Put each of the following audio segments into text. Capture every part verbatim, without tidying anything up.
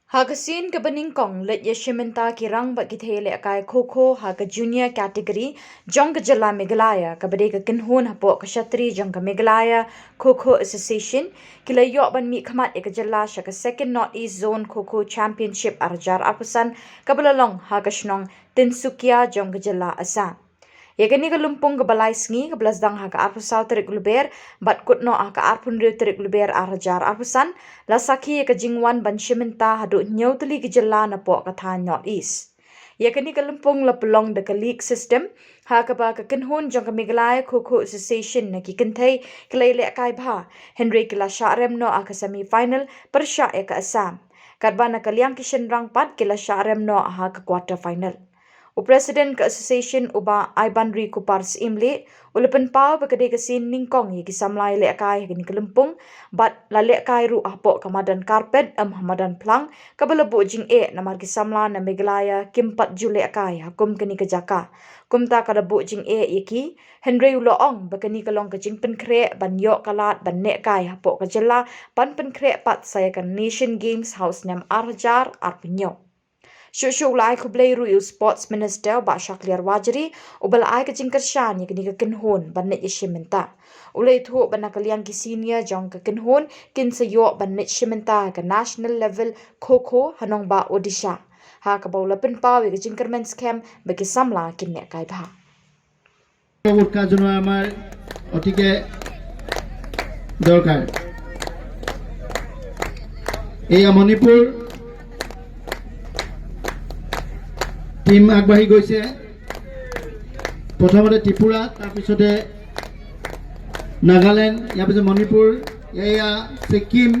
Ha ka sien kaba nyngkong, leit ïashim bynta ki rangbah ki thei lehkai kho kho ha ka junior category jong ka jylla Meghalaya, kaba dei ka kynhun hapoh ka shatri jong ka Meghalaya Kho Kho Association, ki la ïoh ban mihkhmat ïa ka jylla sha ka Second North East Zone Kho Kho Championship ar hajar arphew san, kaba la long ha ka shnong Tinsukia jong ka jylla Assam. Ïa kane ka lympung kaba lai sngi, kaba la sdang ha ka arphew saw tarik Lber bad kut noh ha ka arphew hynriew tarik Lber ar hajar arphew san, la sakhi ïa ka jingwan ban shim bynta haduh hynñiew tylli ki jylla napoh ka thaiñ North East. Ïa kane ka lympung la pynlong da ka league system, ha kaba ka kynhun jong ka Meghalaya Kho Kho Association na ki kynthei ki la ïalehkai bha, hynrei ki la shah rem noh ha ka semi final pyrshah ïa ka Assam. Katba na ka liang ki shynrang pat ki la shah rem noh ha ka quarter final. U President ka Association, u Bah Aibanri Kupar Syiemlieh, u la pynpaw ba ka dei ka sien nyngkong ïa ki samla ïalehkai ha kane ka lympung, bad la lehkai ruh hapoh ka madan carpet, em ha madan phlang, kaba la buh jingeh namar ki samla na Meghalaya kim pat ju lehkai ha kum kane ka jaka. Kumta ka la buh jingeh ïa ki, hynrei u la ong ba kane ka long ka jingpynkhreh ban ïoh ka lad ban nehkai hapoh ka jylla, ban pynkhreh pat sa ïa ka Asian Games ha u snem ar hajar arphew hynñiew. Shuh shuh u la ai khublei ruh ïa u Sports Minister, Bah Shakliar Warjri, uba la ai ka jingkyrshan ïa kane ka kynhun ban leit ïashim bynta. U la ïathuh ba na ka liang ki senior jong ka kynhun kin sa ïoh ban leit shim bynta ha ka national level kho kho ha nongbah Odisha, ha kaba u la pynpaw ïa ka jingkyrmen skhem ba ki samla kin lehkai bha. উৎসাহ জনোৱা আমাৰ অতিকে দৰকাৰ। এয়া মণিপুৰ টিম আগবাঢ়ি গৈছে। প্ৰথমতে ত্ৰিপুৰা, তাৰপিছতে নাগালেণ্ড, ইয়াৰ পিছত মণিপুৰ, এয়া ছিকিম,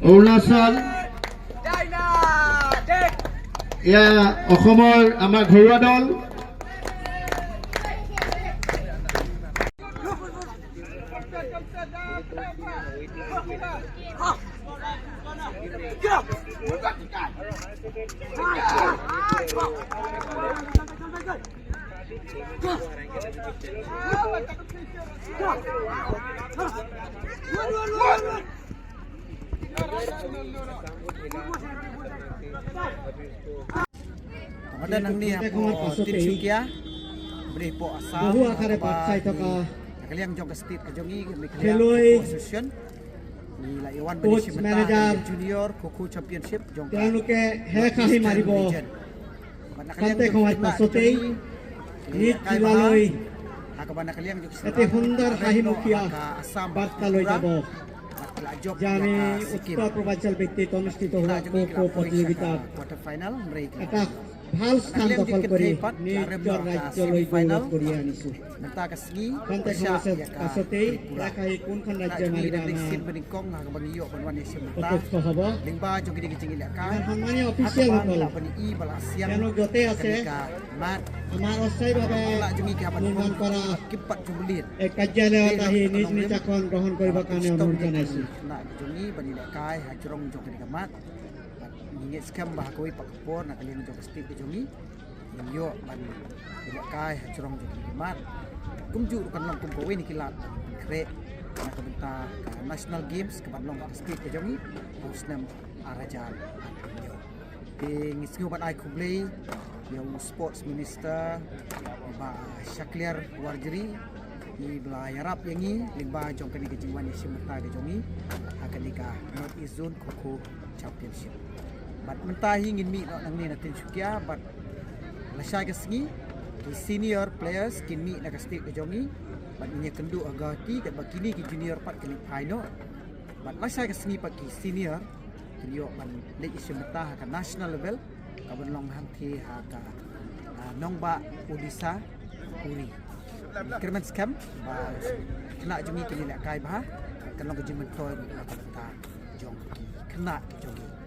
অৰুণাচল, এয়া অসমৰ আমাৰ ঘৰুৱা দল। Tang ba dang nangne hapoh Tinsukia, bad hapoh Assam, ha kaba na ka liang jong ka state ka jong ngi, ka Meghalaya Kho Kho Association, ngi la ïa wan ban ïashim bynta ha ka Junior Kho Kho Championship jong ka Eastern Region. Bad na ka liang jong ka state ka jong ngi, ngi la ïa kai bha, ha kaba na ka liang jong ka state ka jong ngi, ha ka Assam, ha ka Tripura, bad ka la jop ïa ka Sikkim. উত্তৰ পূৰ্বাঞ্চল ভিত্তিত অনুষ্ঠিত হোৱা খো খো প্ৰতিযোগিতাত এটা ভাল স্থান দখল কৰি নিজৰ ৰাজ্যলৈ গৌৰৱ কঢ়িয়াই আনিছো। Kante khong pasotei, lehkai konkon rajyo mariba, আমাৰ প্ৰত্যক্ষ হ'ব। আমাৰ সন্মানীয় অফিচিয়েলসকল, তেওঁলোক য'তে আছে, আমাৰ অস্থায়ীভাৱে নিৰ্মাণ কৰা এই কাৰ্যালয়ত আহি নিজ নিজ আসন গ্ৰহণ কৰিবৰ কাৰণে অনুৰোধ জনাইছো। Bad ngi ngeit skhem ba ha kawei pat ka por na ka liang jong ka state ka jong ngi, ngin ïoh ban ïalehkai ha jrong jong kine ki mat. Kumjuh ruh kan long kum kawei na ki lad ban pynkhreh na ka bynta ka National Games kaban long ha ka state ka jong ngi ha u snem ar hajar arphew hynñiew. Te ngi sngew ban ai khublei ïa u Sports Minister, i Bah Shakliar Warjri, iba la ïarap ïa ngi lyngba jong kane ka jingwan ïashim bynta ka jong ngi ha kane ka North East Zone Kho Kho Championship. Bad mynta hi ngin mih noh nangne na Tinsukia, bad lashai ka sngi ki senior players kin mih na ka state ka jong ngi, bad ngin ïakynduh ha Guwahati, katba kine ki junior pat kin leit phai noh. Bad lashai ka sngi pat ki senior kin ïoh ban leit ïashim bynta ha ka national level, kaban long hangtei ha ka, ah, nongbah Odisha, Puri. Kyrmen skhem ba khynnah jong ngi kin ïalehkai bha, kan long ka jingmyntoi ruh ha ka bynta jong ki khynnah ki jong ngi.